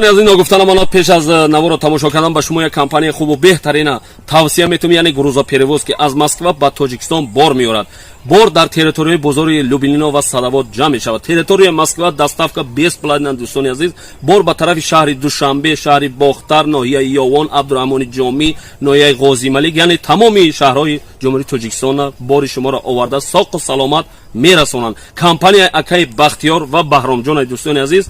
Аз ин ногуфта намонад, пеш аз наворо тамошо кардан ба шумо як компанияи хубу беҳтарина тавсия метавонем, яъне грузоперевозки. Аз Москва ба Тоҷикистон бор меорад. Бор дар территорияи бозори Люблино ва Садовод ҷамъ мешавад. Территорияи Москва доставка бесплатна. Дӯстони азиз, бор ба тарафи шаҳри Душанбе, шаҳри Бохтар, ноҳияи Ёвон, Абдураҳмони Ҷомӣ, ноҳияи Ғозималик, яъне тамоми шаҳрҳои Ҷумҳурии Тоҷикистона бори шуморо оварда, соқу саломат мерасонанд. Компанияи акаи Бахтиёр ва Баҳромҷонаи. Дӯстони азиз,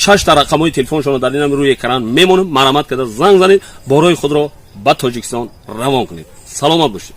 шашта рақамҳои телефоншонро дар инам рӯи экран мемонем. Марҳамат карда занг занед, борҳои худро ба Тоҷикистон равон кунед. Саломат бошед.